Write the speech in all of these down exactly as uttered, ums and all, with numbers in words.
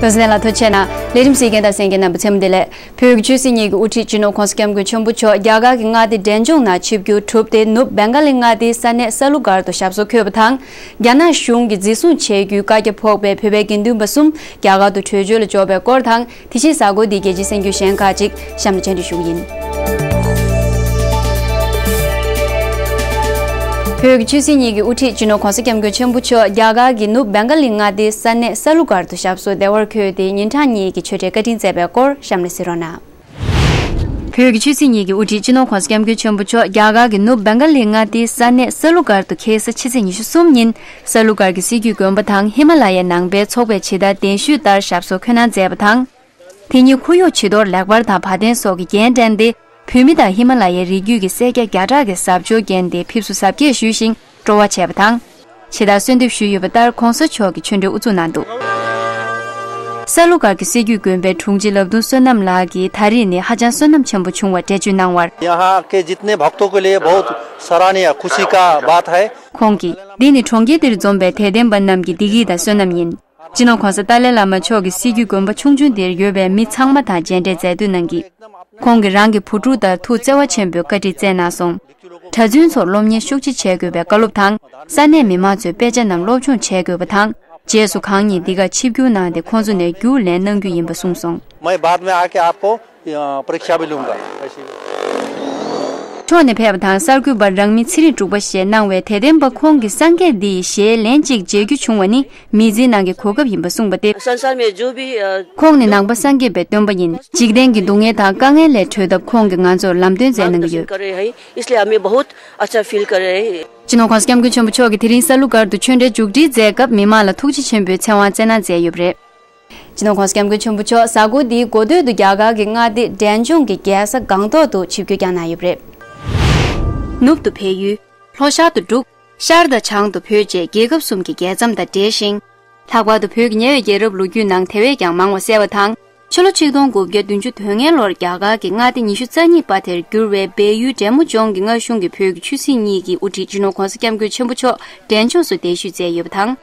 དོན་ཚན་ལ་ཐུགས་རྗེ་ཆེ་གནང་། ལས་རིམ་གཟིགས་མཁན་དང་གསན་མཁན་རྣམ་པ་ཚང་མ་བདེ་ལེགས། བོད་ཀྱི་ཆོས་སྲིད་གཉིས་ཀྱི་དབུ་ཁྲིད་སྤྱི་ནོར་༸གོང་ས་༸སྐྱབས་མགོན་ཆེན་པོ་མཆོག་རྒྱ་གར་གྱི་མངའ་སྡེ་འབྲས་ལྗོངས་ནང་ཆིབས་བསྒྱུར་གྲུབ་སྟེ། ནུབ་བེང་ག་ལི་མངའ་སྡེའི་ས་གནས་ས་ལུ་སྒར་དུ་ཞབས་སོར་འཁོད་པ་དང་། རྒྱ་ནག་གཞུང་གིས་འཛིན་བཟུང་བྱེད་རྒྱུའི་བཀའ་རྒྱ་ཕོག་པའི་བོད་པའི་དགེ་འདུན་པ་གསུམ་རྒྱ་གར་དུ་བྲོས་བྱོལ་ལ་འབྱོར་བའི་སྐོར་དང་། དེ་བཞིན་གཟའ་འཁོར་འདིའི་རྒྱལ་སྤྱིའི་གསར་འགྱུར་གཞན་ཁག་ཅིག་གཤམ་ལ་སྙན་སྒྲོན་ཞུ་གི་ཡིན། བོད་ཀྱི་ཆོས་སྲིད་གཉིས་ཀྱི་དབུ་ཁྲིད་སྤྱི་ནོར་༸གོང་ས་༸སྐྱབས་མགོན་ཆེན་པོ་མཆོག་རྒྱ་གར་གྱི་ནུབ་བེང་ག་ལི་མངའ་སྡེའི་ས་གནས་ས་ལུ་སྒར་དུ་ཞབས་སོར་བདེ་བར་འཁོད་དེ་ཉིན་གྲངས་གཉིས་ཀྱི་ཆོས་འབྲེལ་བཀའ་དྲིན་སྩལ་བའི་སྐོར་གཤམ་ལ་གཟིགས་རོགས་གནང་། བོད་ཀྱི་ཆོས་སྲིད་གཉིས་ཀྱི་དབུ་ཁྲིད་སྤྱི་ནོར་༸གོང་ས་༸སྐྱབས་མགོན་ཆེན་པོ་མཆོག་རྒྱ་གར་གྱི་ནུབ་བེང་ག་ལི་མངའ་སྡེའི་ས་གནས་ས་ལུ་སྒར་དུ་ཁ་སང་ཕྱི་ཚེས་ཉི་ཤུ་གསུམ་ཉིན་ས་ལུ་སྒར་གྱི་སྲིད་བརྒྱུད་དགོན་པ་དང་ཧི་མ་ལ་ཡའི་ནང་པའི་ཚོགས་པས་ཇི་ལྟར་གདན་ཞུས་ལྟར་ཞབས་སོར་འཁོད་གནང་མཛད་པ་དང་། དེ་ཉིད་ཁོར་ཡུག་བྱི་དོར་ལེགས་པར་དང་བ་དན་སོགས་ཀྱི་རྒྱན་བསྒྲེངས་ཏེ། བོད་མི་དང་ཧི་མ་ལ་ཡའི་རི་རྒྱུད་ཀྱི་སེར་སྐྱ་བརྒྱ་ཕྲག་གིས་གཟབ་མཆོར་བརྒྱན་ཏེ་ཕེབས་བསུ་གཟབ་རྒྱས་ཞུས་ཤིང་སྤྲོ་བ་བྱས་པ་དང་། ཇི་ལྟར་གསོལ་འདེབས་ཞུས་ཡོད་པ་ལྟར་༸གོང་ས་མཆོག་གིས་ཆོས་འབྲེལ་དབུ་འཛུགས་གནང་འདུག། ས་ལུ་སྒར་གྱི་སྲིད་བརྒྱུད་དགོན་པའི་དྲུང་ཆེ་ལབ་རྡུང་བསོད་ནམས་ལགས་ཀྱིས་ད་རེས་ནི་ཧ་ཅང་བསོད་ནམས་ཆེན་པོ་བྱུང་བར་འགྲེལ་བརྗོད་གནང་བར། यहाँ के जितने भक्तों के लिए बहुत सराहनीय खुशी का बात है। ཁོང་གིས། འདི་ནི་གྲོང་ཁྱེར་འདིར་འཛོམས་པའི་དད་ལྡན་པ་རྣམས་ཀྱི་བདེ་སྐྱིད་དང་བསོད་ནམས་ཡིན། སྤྱི་ནོར་༸གོང་ས་ཏཱ་ལའི་བླ་མ་མཆོག་གིས་སྲིད་བརྒྱུད་དགོན་པ་ཆུང་ཆུང་འདིར་ཡོད་པའི་མི་ཚང་མ་དང་མཇལ་འཕྲད་མཛད་འདོད་གནང་གིས། ཁོང་གིས་རང་གི་བུ་ཕྲུག་དང་ཐུགས་བརྩེ་བ་ཆེན་པོས་བཀའ་དྲིན་སྩལ་གནང་སོང་། གྲྭ་བཙུན་ཚོར་སློབ་གཉེར་ཤུགས་ཆེ་བྱེད་དགོས་པའི་བཀའ་སློབ་དང་། ས་གནས་མི་མང་ཚོས་དཔེ་ཆ་རྣམས་སློབ་སྦྱོང་བྱེད་དགོས་པ་དང་། རྗེས་སུ་གང་ཉིད་འདི་གར་ཆིབས་བསྒྱུར་གནང་སྟེ་ཁོང་ཚོ་ནས་རྒྱུགས་ལེན་གནང་རྒྱུ་ཡིན་པ་གསུངས་སོང་། मैं बाद में आके आपको, अ, परीक्षा भी लूंगा। འཕྲོག་ནས་ཕེབས་པ་དང་གསར་འགོད་པར་རང་མིང་ཚེ་རིང་འབྲུག་པ་ཞེས་གནང་བའི་དད་ལྡན་པ་ཁོང་གིས་སངས་རྒྱས་འདི་ཡི་ཞལ་ལན་གཅིག་མཇལ་རྒྱུ་བྱུང་བ་ནི་མི་ཚེའི་ནང་གི་གོ་སྐབས་ཡིན་པ་གསུངས་པ་སྟེ། संसार में जो भी, अ, ཁོང་ནི་ནང་པ་སངས་རྒྱས་པའི་སྟོན་པ་ཡིན། འཇིག་རྟེན་གྱི་སྡུག་བསྔལ་དང་དཀའ་ངལ་ལས་གྲོལ་ཐབས་ཁོང་གིས་ང་ཚོར་ལམ་སྟོན་མཛད་གནང་གི་ཡོད། कर रहे हैं, इसलिए हमें बहुत अच्छा फील कर रहे हैं। སྤྱི་ནོར་༸གོང་ས་༸སྐྱབས་མགོན་ཆེན་པོ་མཆོག་གིས་དེ་རིང་ས་ལུ་སྒར་དུ་ཆོས་འབྲེལ་མཇུག་སྒྲིལ་མཛད་སྐབས་མི་མང་ལ་ཐུགས་རྗེ་ཆེན་པོའི་ཚེ་དབང་སྩལ་གནང་མཛད་ཡོད་པ་རེད། སྤྱི་ནོར་༸གོང་ས་༸སྐྱབས་མགོན་ཆེན་པོ་མཆོག་གཟའ་འཁོར་འདིའི་འགོ་སྟོད་དུ་རྒྱ་གར་གྱི་མངའ་སྡེ་འབྲས་ལྗོངས་ཀྱི་རྒྱལ་ས་སྒང་ཏོག་ཏུ་ཆིབས་བསྒྱུར་བསྐྱངས་གནང་ཡོད་པ་རེད། ནུབ་ཏུ་བལ་ཡུལ། ལྷོ་ཤར་དུ་འབྲུག། ཤར་དང་བྱང་དུ་བོད་བཅས་རྒྱལ་ཁབ་གསུམ་གྱི་རྒྱལ་མཚམས་དང་འབྲེལ་ཞིང་། ལྷག་པར་དུ་བོད་ཀྱི་ཉེ་བའི་རྒྱལ་རབས་ལོ་རྒྱུས་ནང་དེ་བས་ཀྱང་མང་བ་གསལ་བ་དང་། ཕྱི་ལོ་ཆིག་སྟོང་དགུ་བརྒྱ་བདུན་ཅུ་དོན་ལྔའི་ལོར་རྒྱ་གར་གྱི་མངའ་སྡེ་ཉི་ཤུ་རྩ་གཉིས་པ་དེར་གྱུར་བའི་བལ་ཡུལ་འབྲས་མོ་ལྗོངས་ཀྱི་མངའ་གཞུང་གི་བོད་ཀྱི་ཆོས་སྲིད་གཉིས་ཀྱི་དབུ་ཁྲིད་སྤྱི་ནོར་༸གོང་ས་༸སྐྱབས་མགོན་ཆེན་པོ་མཆོག་འབྲས་ལྗོངས་སུ་གདན་ཞུས་མཛད་ཡོད་པ་དང་།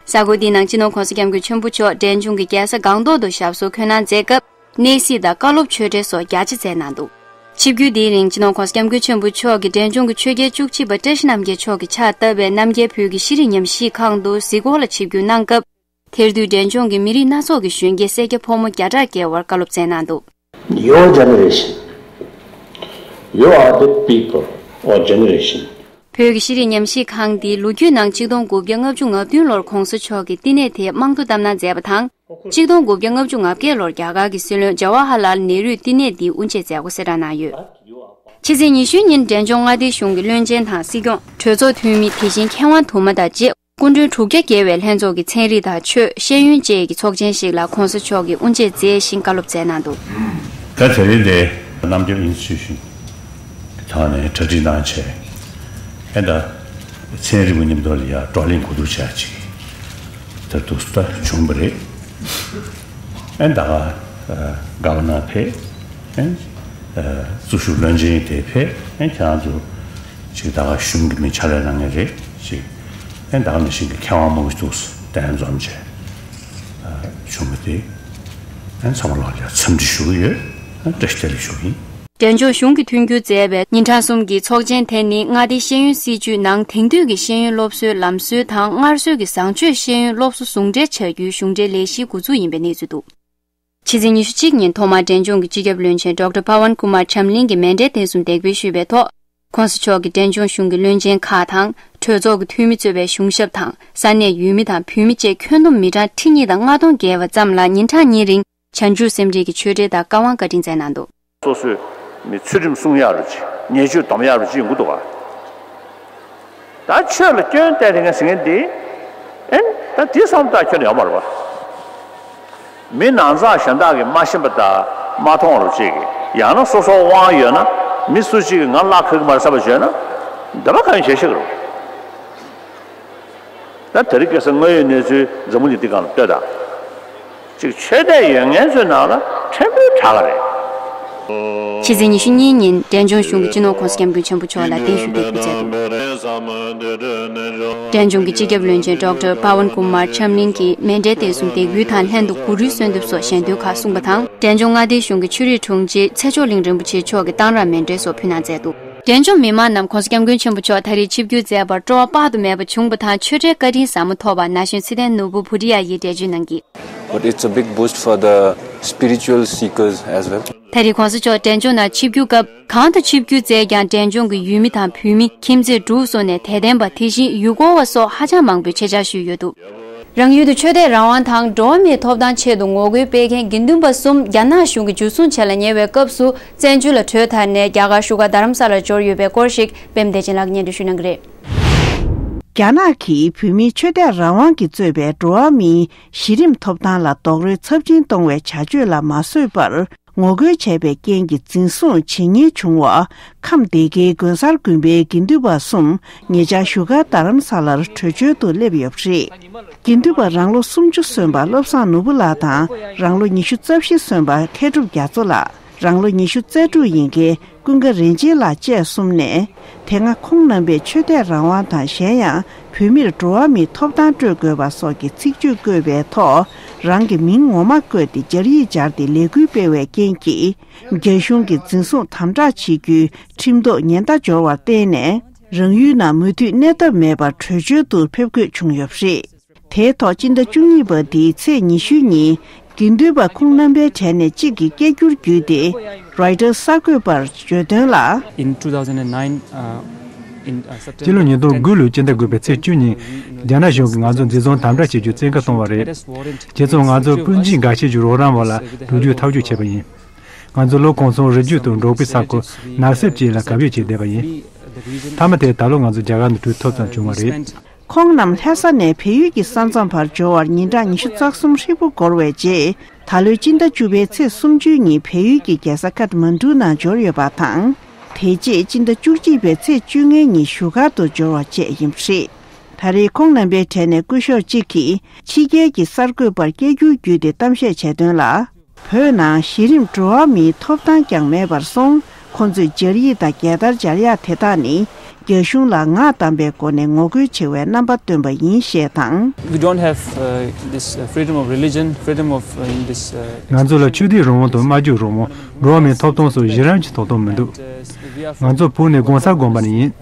གཟའ་འཁོར་འདིའི་ནང་སྤྱི་ནོར་༸གོང་ས་༸སྐྱབས་མགོན་ཆེན་པོ་མཆོག་འབྲས་ལྗོངས་ཀྱི་རྒྱལ་ས་སྒང་ཏོག་ཏུ་ཞབས་སོར་འཁོད་གནང་མཛད་སྐབས། གནས་གཟིགས་དང་བཀའ་སློབ་ཆོས་འབྲེལ་སོགས་རྒྱ་ཆེ་མཛད་གནང་འདུག། ཆིབས་བསྒྱུར་འདིའི་རིང་སྤྱི་ནོར་༸གོང་ས་༸སྐྱབས་མགོན་ཆེན་པོ་མཆོག་གིས་འབྲས་ལྗོངས་ཀྱི་ཆོས་རྒྱལ་བཅུ་གཅིག་པ་བཀྲ་ཤིས་རྣམ་རྒྱལ་མཆོག་གིས་ཕྱག་བཏབ་པའི་རྣམ་རྒྱལ་བོད་ཀྱི་ཤེས་རིག་ཉམས་ཞིབ་ཁང་དུ་གཟིགས་སྐོར་ལ་ཆིབས་བསྒྱུར་གནང་སྐབས། དེར་འདུས་འབྲས་ལྗོངས་ཀྱི་མི་རིགས་སྣ་ཚོགས་ཀྱི་གཞོན་སྐྱེས་སེར་སྐྱ་ཕོ་མོ་བརྒྱ་ཕྲག་བརྒལ་བར་བཀའ་སློབ་སྩལ་གནང་འདུག། Your generation, you are the people or generation. བོད་ཀྱི་ཤེས་རིག་ཉམས་ཞིབ་ཁང་འདིའི་ལོ་རྒྱུས་ནང་ཆིག་སྟོང་དགུ་བརྒྱ་ལྔ་བཅུ་ང་བདུན་ལོར་གོང་ས་མཆོག་གིས་བསྟི་གནས་དེའི་རྨང་རྡོ་བཏབ་གནང་མཛད་པ་དང་། ཆིག་སྟོང་དགུ་བརྒྱ་ལྔ་བཅུ་ང་བརྒྱད་ལོར་རྒྱ་གར་གྱི་སྲིད་བློན་ཇ་ཝ་ཧ་ལལ་ནེ་རུས་བསྟི་གནས་འདིའི་དབུ་འབྱེད་མཛད་སྒོ་གསལ་བསྒྲགས་གནང་ཡོད། ཕྱི་ཚེས་ཉི་ཤུ་ཉིན་འབྲས་ལྗོངས་མངའ་སྡེའི་གཞུང་གི་བློན་ཆེན་དང་སྲིད་སྐྱོང་། གྲོས་ཚོགས་འཐུས་མི། དེ་བཞིན་མཁས་དབང་དུ་མ་དང་བཅས་སྐུ་མགྲོན་དྲུག་བརྒྱ་བརྒལ་བའི་ལྷན་ཚོགས་ཀྱི་ཚན་རིག་དང་ཆོས། ཤེས་ཡོན་བཅས་ཀྱི་ཚོགས་ཆེན་ཞིག་ལ་གོང་ས་མཆོག་གིས་དབུ་འབྱེད་མཛད་བཞིན་བཀའ་སློབ་སྩལ་གནང་འདུག། ད་དེ་རིང་འདིར་རྣམ་རྒྱལ་ཨིན་སི་ཊི་ཊུ་ཤན་གྱི་ཐོག་ནས་གྲ་སྒྲིག་གནང་བྱས། ཨེ་ད་ཚན་རིག་པ་མཉམ་དུ་ལ་ཡ་བགྲོ་གླེང་གོ་བསྡུར་བྱ་ཅིག་ད་དུ་ད་བྱུང་བ་རེད། ཨེ་ད་ག་ག་བ་ན་ཕེབས། ཨེ་ཨ་གཙོ་ཞུགས་བློན་ཆེན་དེ་ཕེབས། ཨེ་ཁྱེད་རང་ཚོ་ཅིག་ད་ག་གཞུང་གི་མི་ཕྱག་ལས་གནང་མཁན་རེད་ཅིག། ཨེ་ད་ག་ནང་བཞིན་གྱི་མཁས་དབང་མང་པོ་འདུག་གདན་འཛོམས་བྱས་ཨ་བྱུང་བ་དེ་ཨེ་ཚང་མ་ལ་ཡ་འཚམས་འདྲི་ཞུ་གི་ཡོད། ཨེ་བཀྲ་ཤིས་བདེ་ལེགས་ཞུ་གི་ཡིན། འབྲས་ལྗོངས་གཞུང་གིས་མཐུན་འགྱུར་མཛད་པའི་ཉིན་གྲངས་གསུམ་གྱི་ཚོགས་ཆེན་དེ་ནི་མངའ་སྡེའི་ཤེས་ཡོན་སྲིད་བྱུས་ནང་དེང་དུས་ཀྱི་ཤེས་ཡོན་སློབ་གསོའི་ལམ་སྲོལ་དང་སྔར་སྲོལ་གྱི་བཟང་སྤྱོད་ཤེས་ཡོན་སློབ་གསོ་ཟུང་འབྲེལ་བྱ་རྒྱུའི་གཞུང་འབྲེལ་ལས་གཞིའི་འགོ་འཛུགས་ཡིན་པའི་གནས་ཚུལ་འདུག། ཕྱི་ཚེས་ཉི་ཤུ་གཅིག་ཉིན་ཐོག་མར་འབྲས་ལྗོངས་ཀྱི་སྤྱི་ཁྱབ་བློན་ཆེན་ཌོག་ཊར་པ་ཝན་ཀུ་མར་ལྕམ་གླིང་གིས་མཎྜལ་རྟེན་གསུམ་འདེགས་འབུལ་ཞུས་པའི་ཐོག ྋགོང་ས་མཆོག་གིས་འབྲས་ལྗོངས་གཞུང་གི་བློན་ཆེན་ཁག་དང་གྲོས་ཚོགས་ཀྱི་འཐུས་མི་གཙོས་པའི་གཞུང་ཞབས་དང་ས་གནས་ཡུལ་མི་དང་བོད་མི་བཅས་ཁྱོན་བསྡོམས་མི་གྲངས་ཁྲི་གཉིས་དང་ལྔ་སྟོང་བརྒལ་བ་ཙམ་ལ་ཉིན་གྲངས་གཉིས་རིང་བྱང་ཆུབ་སེམས་འགྲེལ་གྱི་ཆོས་འབྲེལ་དང་བཀའ་དབང་བཀའ་དྲིན་སྩལ་གནང་འདུག། སོ་སོས་མི་ཚུལ་ཁྲིམས་སྲུང་ཡག་རུ་ཅིག་ཉེས་སྤྱོད་སྡོམ་ཡག་རུ་ཅིག་ཡོང་གི་འདུག་ག། ད་ཆོས་ལ་སྐྱོན་བལྟས་དེ་ངས་ཟེར་མཁན་འདི། ཨེ་ད་དེ་བསམ་བཏང་ཁྱོན་ནས་ཡོད་མ་རེད་པ། མི་ནང་ཚགས་གཞན་དག་གིས་མ་ཤེས་པ་དང་མ་མཐོང་རུ་ཅིག་གིས་ཡང་ན་སོ་སོ་དབང་ཡོད་ན་མི་སུ་གཅིག་གིས་ང་གླགས་ཁག་གི་མ་རེད་བསམ་པ་བྱས་ན་འདོད་པ་གང་ཡོད་བྱས་ཤེས་ཀྱི་རེད། ད་དེ་རིང་ཁ་སང་དངོས་ཡོད་གནས་ཚུལ་འཛམ་བུ་གླིང་འདི་སྒང་ལ་ལྟོས་དང་། ཅིག་ཆོས་དད་ཡོད་མཁན་ཚོའི་ནང་ལ་ཕྲན་བུ་དྲག་ག་རེད། ཕྱི་ཚེས་ཉི་ཤུ་གཉིས་ཉིན་འབྲས་ལྗོངས་གཞུང་གི་སྤྱི་ནོར་༸གོང་ས་༸སྐྱབས་མགོན་ཆེན་པོ་མཆོག་ལ་གདན་ཞུ་འདེགས་འབུལ་མཛད་འདུག་འབྲས་ལྗོངས་ཀྱི་སྤྱི་ཁྱབ་བློན་ཆེན་ཌོག་ཊར་པ་ཝན་ཀུ་མར་འཆམ་གླིང་གིས་མཎྜལ་རྟེན་གསུམ་འདེགས་འབུལ་དང་ལྷན་དུ་གུ་རུའི་གསོལ་འདེབས་སོགས་ཞལ་འདོན་ཁག་གསུངས་པ་དང་། འབྲས་ལྗོངས་མངའ་སྡེའི་གཞུང་གི་ཆོས་རིག་དྲུང་ཆེ་ཚེ་མཆོག་གླིང་རིན་པོ་ཆེ་མཆོག་གིས་གཏང་རག་མཎྜལ་སོགས་ཕུལ་གནང་མཛད་འདུག་འབྲས་ལྗོངས་མི་མང་རྣམས་༸གོང་ས་༸སྐྱབས་མགོན་ཆེན་པོ་མཆོག་ད་རེས་ཆིབས་བསྒྱུར་མཛད་པར་སྤྲོ་བ་དཔག་ཏུ་མེད་པ་བྱུང་བ་དང་། ཆོས་འབྲེལ་བཀའ་དྲིན་ཟབ་མོ་ཐོབ་པ་ན་གཞོན་ཚེ་བརྟན་ནོར་བུ་བྷུ་ཏི་ཡ་ཡིས་འགྲེལ་བརྗོད་གནང་གིས། But it's a big boost for the spiritual seekers as well. ད་རེས་༸གོང་ས་མཆོག་འབྲས་ལྗོངས་ནང་ཆིབས་བསྒྱུར་སྐབས། གང་དུ་ཆིབས་བསྒྱུར་མཛད་ཀྱང་། འབྲས་ལྗོངས་ཀྱི་ཡུལ་མི་དང་བོད་མི། ཁྱིམ་མཚེས་འབྲུག་སོགས་ནས་དད་ལྡན་པ། དེ་བཞིན་ཡུལ་སྐོར་བ་སོགས་ཧ་ཅང་མང་པོས་ཆེད་བཅར་ཞུས་ཡོད་འདུག་རང་ཡུལ་དུ་ཆོས་དད་རང་དབང་དང་འགྲོ་བ་མིའི་ཐོབ་ཐང་ཆེད་དུ་ངོ་རྒོལ་སྤེལ་མཁན་དགེ་འདུན་པ་གསུམ་རྒྱ་ནག་གཞུང་གིས་འཇུ་བཟུང་བྱས་ལ་ཉེ་བའི་སྐབས་སུ། བཙན་བྱོལ་ལ་བྲོས་ཐར་ནས་རྒྱ་གར་བཞུགས་སྒར་རྡ་རམ་ས་ལར་འབྱོར་ཡོད་པའི་སྐོར་ཞིག་པད་མ་བདེ་ཆེན་ལགས་སྙན་སྒྲོན་ཞུ་གནང་གི་རེད། རྒྱ་ནག་གིས་བོད་མིའི་ཆོས་དད་རང་དབང་གིས་གཙོས་པའི་འགྲོ་བ་མིའི་གཞི་རིམ་ཐོབ་ཐང་ལ་རྡོག་རོལ་ཚབས་ཆེན་གཏོང་བའི་བྱ་སྤྱོད་ལ་མ་བཟོད་པར། ངོ་རྒོལ་བྱས་པའི་རྐྱེན་གྱིས་འཛིན་བཟུང་བྱེད་ཉེན་བྱུང་བ། ཁམས་སྡེ་དགེའི་དགོན་གསར་དགོན་པའི་དགེ་འདུན་པ་གསུམ་ཉེ་ཆར་བཞུགས་སྒར་རྡ་རམ་ས་ལར་བྲོས་བྱོལ་དུ་སླེབས་ཡོད་པ་རེད། དགེ་འདུན་པ་རང་ལོ་སུམ་ཅུ་སོན་པ་བློ་བཟང་ནོར་བུ་ལགས་དང་། རང་ལོ་ཉི་ཤུ་རྩ་བཞི་སོན་པ་མཁས་གྲུབ་རྒྱ་མཚོ་ལགས། རང་ལོ་ཉི་ཤུ་རྩ་དྲུག་ཡིན་མཁན་ཀུན་དགའ་རིན་ཆེན་ལགས་བཅས་གསུམ་ནས། དེ་སྔ་ཁོང་རྣམ་པས་ཆོས་དད་རང་དབང་དང་། གཞན་ཡང་བོད་མིར་འགྲོ་བ་མིའི་ཐོབ་ཐང་སྤྲོད་དགོས་པ་སོགས་ཀྱི་ཚིག་བརྗོད་བཀོད་པའི་ཐོག་རང་གི་མིང་ངོ་མ་བཀོད་དེ་སྦྱར་ཡིག་སྦྱར་ཏེ་ལས་འགུལ་སྤེལ་བའི་རྐྱེན་གྱིས། རྒྱ་གཞུང་གིས་འཛིན་བཟུང་དམ་དྲག་བྱེད་རྒྱུའི་ཁྲིམས་ཐོག་ཉེན་བརྡ་འབྱོར་བར་བརྟེན་ནས། རང་ཡུལ་ནང་མུ་མཐུད་གནས་ཐབས་མེད་པར་བྲོས་བྱོལ་དུ་ཕེབས་དགོས་བྱུང་ཡོད་པ་རེད། དེའི་ཐོག་སྤྱི་ཟླ་བཅུ་གཉིས་པ་འདིའི་ཚེས་ཉི་ཤུ་ཉིན། དགེ་འདུན་པ་ཁོང་རྣམ་པའི་གྲས་ནས་གཅིག་གིས་སྐད་སྒྱུར་བརྒྱུད་དེ། རོའི་ཊར་གསར་འགོད་པར་བརྗོད་དོན་ལ། In two thousand nine, uh, in, uh, September, སྤྱི་ལོ་ཉིས་སྟོང་དགུ་ལོའི་སྤྱི་ཟླ་དགུ་པའི་ཚེས་བཅུ་ཉིན། རྒྱ་ནག་གཞུང་གིས་ང་ཚོ་འཛིན་བཟུང་དམ་དྲག་བྱེད་རྒྱུའི་བཙན་བཀའ་གཏོང་བ་རེད། བྱས་ཙང་ང་ཚོ་སྤུན་མཆེད་འགའ་ཤས་ཀྱི་རོགས་རམ་འོག་ལ་འགྲོ་རྒྱུའི་ཐག་གཅོད་བྱས་པ་ཡིན། ང་ཚོ་ལོ་གང་སོང་རི་རྒྱུད་དུ་འབྲོག་པའི་ས་ཁུལ་ནགས་གསེབ་ཅིག་ལ་གབ་ཡིབ་བྱས་བསྡད་པ་ཡིན། མཐའ་མ་དེ་ད་ལོ་ང་ཚོ་རྒྱ་གར་ནང་བྲོས་ཐུབ་ཙམ་བྱུང་བ་རེད། ཁོང་རྣམས་ལྷ་ས་ནས་བལ་ཡུལ་གྱི་ས་མཚམས་བར་འབྱོར་བར་ཉིན་གྲངས་ཉི་ཤུ་རྩ་གསུམ་ཧྲིལ་པོ་འགོར་བའི་རྗེས། ད་ལོའི་སྤྱི་ཟླ་བཅུ་པའི་ཚེས་སུམ་ཅུའི་ཉིན་བལ་ཡུལ་གྱི་རྒྱལ་ས་ཀཏ་མན་གྲུ་ནང་འབྱོར་ཡོད་པ་དང་། དེ་རྗེས་སྤྱི་ཟླ་བཅུ་གཅིག་པའི་ཚེས་བཅོ་ལྔའི་ཉིན་བཞུགས་སྒར་དུ་འབྱོར་བ་བཅས་ཡིན་པ་རེད། ད་རེས་ཁོང་རྣམ་པའི་གྲས་ནས་སྐུ་ཞབས་གཅིག་གིས་ཕྱི་རྒྱལ་གྱི་གསར་འགོད་པར་སྐད་སྒྱུར་བརྒྱུད་དེ་གཏམ་བཤད་བྱས་དོན་ལ། བོད་ནང་གཞི་རིམ་འགྲོ་བ་མིའི་ཐོབ་ཐང་ཀྱང་མེད་པར་སོང་། ཁོང་ཚོས་སྦྱར་ཡིག་དང་རྒྱལ་དར་སྦྱར་ཡག་དེ་དག་ནི། རྒྱ་གཞུང་ལ་ངག་བསྡམས་པའི་སྒོ་ནས་ངོ་རྒོལ་བྱེད་པའི་རྣམ་པ་སྟོན་པ་ཡིན་ཞེས་དང་། We don't have, uh, this, uh, freedom of religion, freedom of, uh, in this, uh, ང་ཚོ་ལ་ཆོས་དད་རང་དབང་དང་སྨྲ་བརྗོད་རང་དབང་། འགྲོ་བ་མིའི་ཐོབ་ཐང་སོགས་གཞི་རིམ་གྱི་ཐོབ་ཐང་མི་འདུག་ང་ཚོ་བོད་ནས་གོང་ས་དགོན་པ་ནས་ཡིན།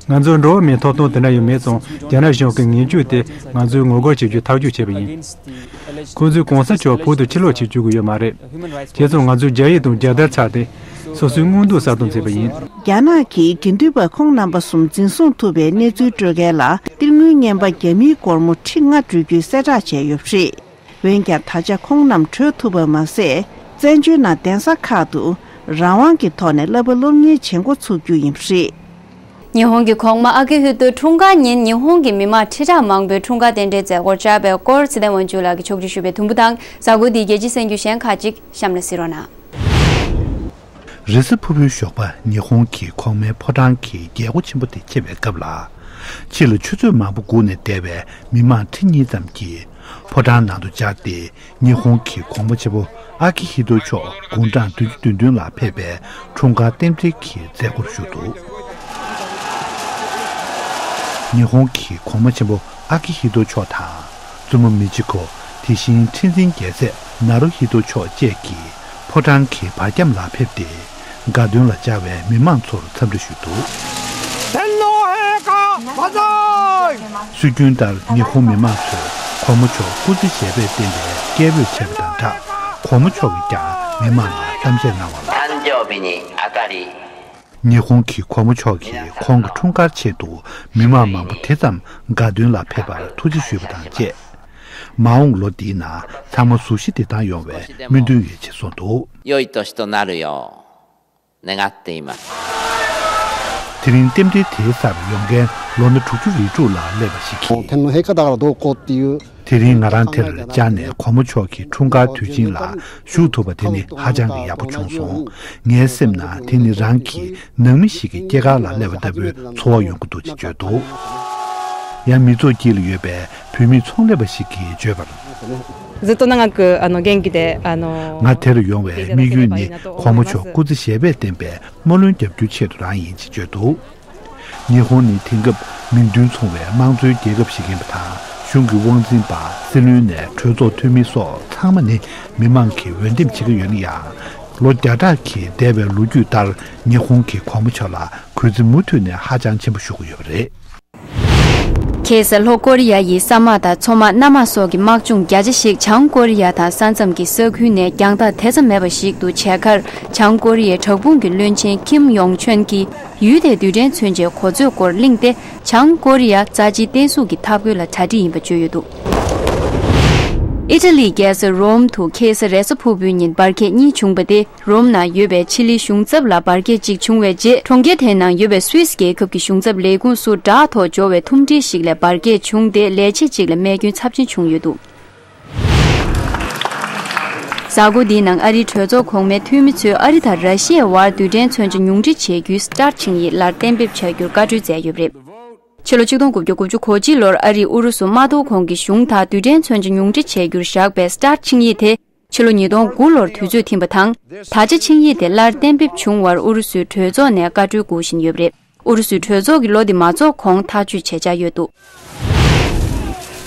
ང་ཚོར་འགྲོ་བ་མིའི་ཐོབ་ཐང་དེ་འདྲ་ཡང་མེད་ཙང་། རྒྱ་ནག་གཞུང་གིས་ངན་བྱུས་ཏེ་ང་ཚོའི་ངོ་རྒོལ་བྱེད་རྒྱུའི་ཐག་གཅོད་བྱས་པ་ཡིན། ཁོ་ཚོས་གོང་ས་མཆོག་བོད་དུ་ཕྱིར་ལོག་བྱེད་བཅུག་གི་ཡོད་མ་རེད། བྱས་ཙང་ང་ཚོས་སྦྱར་ཡིག་དང་རྒྱལ་དར་འཕྱར་ཏེ། སོ་སོའི་མངོན་འདོད་གསལ་སྟོན་མཛད་པ་ཡིན། རྒྱ་ནག་གིས་དགེ་འདུན་པ་ཁོང་རྣམ་པ་གསུམ་འཛིན་བཟུང་ཐུབ་པའི་གནས་ཚུལ་སྤྲོད་མཁན་ལ། གཏེར་དངུལ་རྔན་པ་རྒྱ་མིའི་སྒོར་མོ་ཁྲི་ལྔ་སྤྲོད་རྒྱུའི་གསལ་བསྒྲགས་བྱས་ཡོད་པ་རེད། འོན་ཀྱང་། ད་ཆ་ཁོང་རྣམས་བྲོས་ཐུབ་པ་མ་ཟད། བཙན་བྱོལ་ནང་གདན་ས་ཁག་ཏུ་རང་དབང་གི་ཐོག་ནས་བསླབ་པ་སློབ་གཉེར་བྱེད་འགོ་ཚུགས་རྒྱུ་ཡིན་པ་རེད། ཉི་ཧོང་གི་གོང་མ་ཨ་ཀི་ཧི་ཏོ་འཁྲུངས་སྐར་ཉིན། ཉི་ཧོང་གི་མི་མང་ཁྲི་ཕྲག་མང་པོས་འཁྲུངས་སྐར་རྟེན་འབྲེལ་མཛད་སྒོར་བཅར་བའི་སྐོར། ཚེ་བརྟན་དབང་ཕྱུག་ལགས་ཀྱིས་ཕྱོགས་སྒྲིག་ཞུས་པའི་དུམ་བུ་དང་། གཟའ་འཁོར་འདིའི་རྒྱལ་སྤྱིའི་གསར་འགྱུར་གཞན་ཁག་ཅིག་གཤམ་ལ་གཟིགས་རོགས་གནང་། རི་གཟར་ཕུར་བུའི་ཞོགས་པ། ཉི་ཧོང་གི་གོང་མའི་ཕོ་བྲང་གི་རྒྱལ་སྒོ་ཆེན་པོ་དེ་ཕྱེ་བའི་སྐབས་ལ། ཕྱི་ལ་ཆུ་ཚོད་མང་པོ་སྒུག་ནས་བསྡད་པའི་མི་མང་ཁྲི་གཉིས་ཙམ་གྱིས། ཕོ་བྲང་ནང་དུ་བཅར་ཏེ། ཉི་ཧོང་གི་གོང་མ་ཆེན་པོ་ཨ་ཀི་ཧི་ཏོ་མཆོག་དགུང་གྲངས་བདུན་ཅུ་དོན་བདུན་ལ་ཕེབས་པའི་འཁྲུངས་སྐར་རྟེན་འབྲེལ་གྱི་མཛད་སྒོར་ཞུགས་འདུག་ཉི་ཧོང་གི་གོང་མ་ཆེན་པོ་ཨ་ཀི་ཧི་ཏོ་མཆོག་དང་། བཙུན་མོ་མི་ཅི་ཀོ། དེ་བཞིན་ཁྲི་འཛིན་རྒྱལ་སྲས་ནཱ་རུ་ཧི་ཏོ་མཆོག་བཅས་ཀྱིས་ཕོ་བྲང་གི་བར་ཁྱམས་ལ་ཕེབས་ཏེ། དགའ་སྟོན་ལ་བཅར་བའི་མི་མང་ཚོར་འཚམས་འདྲི་ཞུས་འདུག། 天皇陛下万岁! སྲོལ་རྒྱུན་ལྟར་ཉི་ཧོང་མི་མང་ཚོས་གོང་མ་མཆོག་སྐུ་ཚེ་ཞབས་པད་བརྟན་པའི་སྐད་འབོད་བྱས་པ་དང་སྦྲགས། གོང་མ་མཆོག་གིས་ཀྱང་མི་མང་ལ་གཏམ་བཤད་གནང་བ་ལ། 誕生日にあたり ཉི་ཧོང་གི་གོང་མ་མཆོག་གིས་ཁོང་གི་འཁྲུངས་སྐར་ཆེད་དུ་མི་མང་མང་པོ་དེ་ཙམ་དགའ་སྟོན་ལ་ཕེབས་པར་ཐུགས་རྗེ་ཞུས་པ་དང་བཅས། མ་འོངས་ལོ་འདིའི་ནང་ཚང་མ་གཟུགས་གཞི་བདེ་ཐང་ཡོང་བའི་སྨོན་འདུན་ཡོད་ཅེས་གསུངས་འདུག། 良い年となるよう願っています。 དེ་རིང་རྟེན་འབྲེལ་དེའི་སར་ཡོང་མཁན་ལོ་ན་དྲུག་ཅུ་རེ་དྲུག་ལ་སླེབས་པ་ཞིག་གིས། 天皇陛下だからどうこうっていう དེ་རིང་ང་རང་དེར་བཅར་ནས་གོང་མ་མཆོག་གི་འཁྲུངས་སྐར་དུས་ཆེན་ལ་ཞུགས་ཐུབ་པ་དེ་ནི་ཧ་ཅང་གི་ཡག་པོ་བྱུང་སོང་། ངའི་སེམས་ནང་དེ་ནི་རང་གི་ནང་མི་ཞིག་གི་སྐྱེས་སྐར་ལ་སླེབས་པ་ལྟ་བུའི་ཚོར་བ་ཡོང་གི་འདུག་ཅེས་བརྗོད་འདུག། ཡང་མི་ཚོགས་དཀྱིལ་ལ་ཡོད་པའི་བོད་མི་ཚོང་ལས་པ་ཞིག་གིས་བརྗོད་པར། ずっと長くあの元気であの ང་དེར་ཡོང་བའི་དམིགས་ཡུལ་ནི་གོང་མ་མཆོག་སྐུ་ཚེ་ཞབས་པད་བརྟན་པའི་བསམ་བློ་རྒྱབ་རྒྱུའི་ཆེད་དུ་རང་ཡིན་ཅེས་བརྗོད་འདུག། ཉི་ཧོང་ནི་དེང་སྐབས་མིང་དོན་མཚུངས་པའི་དམངས་གཙོའི་རྒྱལ་ཁབ་ཞིག་ཡིན་པ་དང་། གཞུང་གི་དབང་འཛིན་པ། སྲིད་བློན་ནས་གྲོས་ཚོགས་འཐུས་མི་སོགས་ཚང་མ་ནི་མི་མང་གིས་འོས་འདེམས་བྱེད་ཀྱི་ཡོད་ན་ཡང་། ལོ་བརྒྱ་ཕྲག་གི་འདས་པའི་ལོ་རྒྱུས་ལྟར་ཉི་ཧོང་གི་གོང་མ་མཆོག་ལ་གུས་བརྩི་མུ་མཐུད་ནས་ཧ་ཅང་ཆེན་པོ་ཞུ་གི་ཡོད་པ་རེད། ཁ་སང་ལྷོ་ཀོ་རི་ཡ་ཡི་ས་དམག་དང་མཚོ་དམག་གནམ་དམག་སོགས་ཀྱི་དམག་སྦྱོང་བརྒྱ་ཆ་ཞིག་བྱང་ཀོ་རི་ཡ་དང་ས་མཚམས་ཀྱི་ས་ཁུལ་ནས་རྒྱང་ཐག་དེ་ཙམ་མེད་པ་ཞིག་ཏུ་བྱས་ཁར། བྱང་ཀོ་རི་ཡའི་དྲག་དཔུང་གི་བློན་ཆེན་ཀིམ་ཡོང་ཆོན་གྱིས་ཡུལ་དེའི་རྡུལ་ཕྲན་མཚོན་ཆའི་གོ་མཛོད་སྐོར་གླེང་སྟེ། བྱང་ཀོ་རི་ཡ་རྩ་ཆེའི་བརྟན་སྲུང་གི་འཐབ་རྒོལ་ལ་གྲ་སྒྲིག་ཡིན་པ་བརྗོད་ཡོད་འདུག། ཨི་ཊ་ལིའི་རྒྱལ་ས་རོམ་དུ་ཁ་སང་རེས་གཟའ་ཕུར་བུའི་ཉིན་འབར་གས་གཉིས་བྱུང་པ་དེ། རོམ་ནང་ཡོད་པའི་ཆི་ལིའི་གཞུང་ཚབ་ལ་འབར་གས་གཅིག་བྱུང་བའི་རྗེས། གྲོང་ཁྱེར་དེའི་ནང་ཡོད་པའི་སུད་སི་རྒྱལ་ཁབ་ཀྱི་གཞུང་ཚབ་ལས་ཁུངས་སུ་བྲག་ཐོག་འབྱོར་བའི་ཐུམ་སྒྲིལ་ཞིག་ལས་འབར་གས་བྱུང་སྟེ། ལས་བྱེད་ཅིག་ལ་རྨས་སྐྱོན་ཚབས་ཆེན་བྱུང་ཡོད་འདུག། གཟའ་འཁོར་འདིའི་ནང་ཨ་རིའི་གྲོས་ཚོགས་གོང་མའི་འཐུས་མི་ཚོས་ཨ་རི་དང་ར་ཤི་ཡའི་དབར་རྡུལ་ཕྲན་མཚོན་ཆ་ཉུང་འཕྲི་བྱེད་རྒྱུའི་སི་ཊཱར་ཆིངས་ཡིག་སླར་གཏན་འབེབས་བྱ་རྒྱུར་བཀའ་འཁྲོལ་མཛད་ཡོད་པ་རེད། ཕྱི་ལོ་ཆིག་སྟོང་དགུ་བརྒྱ་དགུ་བཅུ་གོ་གཅིག་ལོར་ཨ་རིས་ཨུ་རུ་སུ་དམག་དོན་ཁང་གི་གཞུང་དང་རྡུལ་ཕྲན་མཚོན་ཆ་ཉུང་འཕྲི་བྱེད་རྒྱུར་བཞག་པའི་སི་ཊཱར་ཆིངས་ཡིག་དེ། ཕྱི་ལོ་ཉིས་སྟོང་དགུ་ལོར་དུས་ཚོད་ཐིམ་པ་དང་། ད་ཆ་ཆིངས་ཡིག་དེ་སླར་གཏན་འབེབས་བྱུང་བར་ཨུ་རུ་སུའི་གྲོས་ཚོགས་ནས་བཀའ་འཁྲོལ་སྒུག་བཞིན་ཡོད་པ་རེད། ཨུ་རུ་སུའི་གྲོས་ཚོགས་ཀྱིས་ལོ་འདི་མ་རྫོགས་གོང་ཐག་གཅོད་བྱེད་འཆར་ཡོད་འདུག།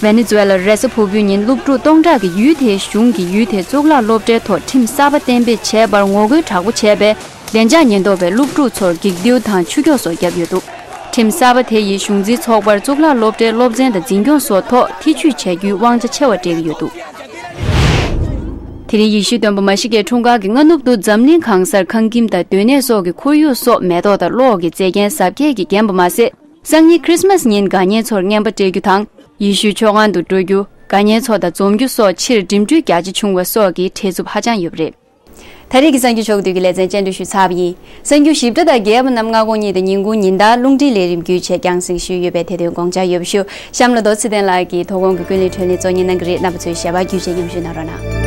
ཝེ་ནེ་ཛུ་ཝེ་ལར་རེས་གཟའ་ཕུར་བུའི་ཉིན་སློབ་ཕྲུག་སྟོང་ཕྲག་གིས་ཡུལ་དེའི་གཞུང་གིས་ཡུལ་དེའི་གཙུག་ལག་སློབ་གྲྭའི་ཐོག་ཁྲིམས་གསར་པ་གཏན་འབེབས་བྱས་པར་ངོ་རྒོལ་དྲག་པོ་བྱས་པས། བདེ་འཇགས་ཉེན་རྟོག་པས་སློབ་ཕྲུག་ཚོར་འགྱིག་མདེའུ་དང་ཆུ་སྐྱོགས་སོགས་བརྒྱབ་ཡོད་འདུག། ཁྲིམས་གསར་པ་དེ་ཡིས་གཞུང་འཛིན་ཚོགས་པར་གཙུག་ལག་སློབ་གྲྭའི་སློབ་ཚན་དང་འཛིན་སྐྱོང་སོགས་ཐོག་ཐེ་ཇུས་བྱ་རྒྱུའི་དབང་ཆ་ཆེ་བ་སྤྲད་ཀྱི་ཡོད་འདུག། དེ་རིང་ཡེ་ཤུའི་སྟོན་པ་མཱ་ཤི་ཀའི་འཁྲུངས་སྐར་གྱི་སྔ་ནུབ་ཏུ་འཛམ་གླིང་གང་སར་ཁང་ཁྱིམ་དང་སྡོད་གནས་སོགས་ཀྱི་ཁོར་ཡུག་སོགས་མེ་ཏོག་དང་གློག་གི་མཛེས་རྒྱན་གཟབ་རྒྱས་ཀྱིས་བརྒྱན་པ་མ་ཟད། སང་ཉིན་ཁྲི་སི་མཱ་སི་ཉིན་དགའ་ཉེ་ཚོར་རྔན་པ་སྤྲད་རྒྱུ་དང་། ཡེ་ཤུའི་མཆོད་ཁང་དུ་འགྲོ་རྒྱུ། དགའ་ཉེ་ཚོ་དང་འཛོམས་རྒྱུ་སོགས་ཕྱིར་འགྲིམ་འགྲུལ་རྒྱ་ཆེ་བྱུང་བ་སོགས་ཀྱི་བྲེལ་འཚུབ་ཧ་ཅང་ཡོད་པ་རེད། ད་རེས་ཀྱི་གསར་འགྱུར་ཕྱོགས་བསྡུས་ཀྱི་ལེ་ཚན་སྤྱན་འདྲེན་ཞུས་ཚར་བ་ཡིན། གསར་འགྱུར་ཞིབ་ཕྲ་དང་རྒྱས་པ་རྣམས་སྔ་དགོང་ཉིན་དང་ཉིན་གུང་ཉིན་ལྟར་རླུང་འཕྲིན་ལས་རིམ་བརྒྱུད་བཅས་རྒྱང་སྲིང་ཞུས་ཡོད་པས་དེ་དོན་དགོངས་འཇགས་ཡོད་པ་ཞུ། གཤམ་ལ་རྡོ་ཚེ་བརྟན་ལགས་ཀྱིས་དོ་དགོང་གི་ཀུན་གླེང་བགྲོ་གླེང་གཙོ་གཉེར་གནང་གི་རེད། རྣམ་པ་ཚོས་ཞལ་པར་བརྒྱུད་བཅས་མཉམ་ཞུགས་གནང་རོགས་གནང་།